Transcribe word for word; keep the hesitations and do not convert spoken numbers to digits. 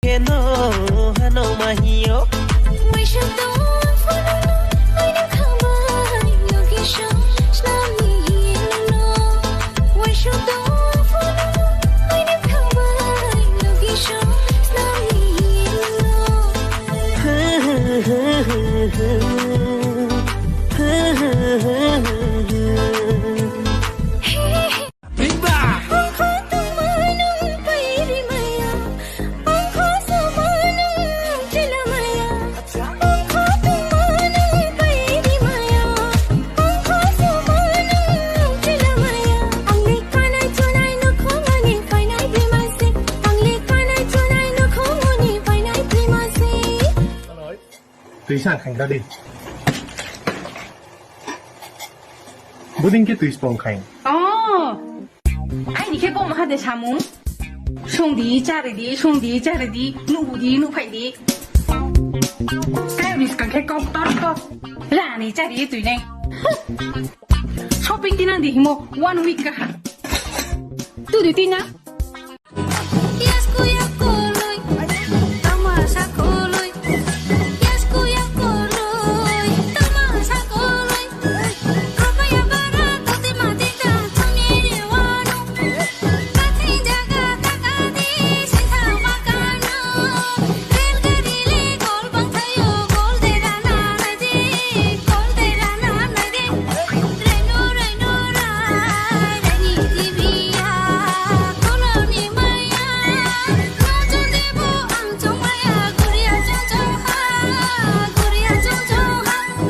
Keno hano mahio. Twi sa khaina di. Buding khe twi spong khain. Oh. Aini khe bo maha de samung. Songdi, charidi, songdi, charidi, nubudi, nuphaidi. Kaini skang khe kok tor tor. Lani chari twi nai. Shopping tinang di himo one week kaha. Tu di tina.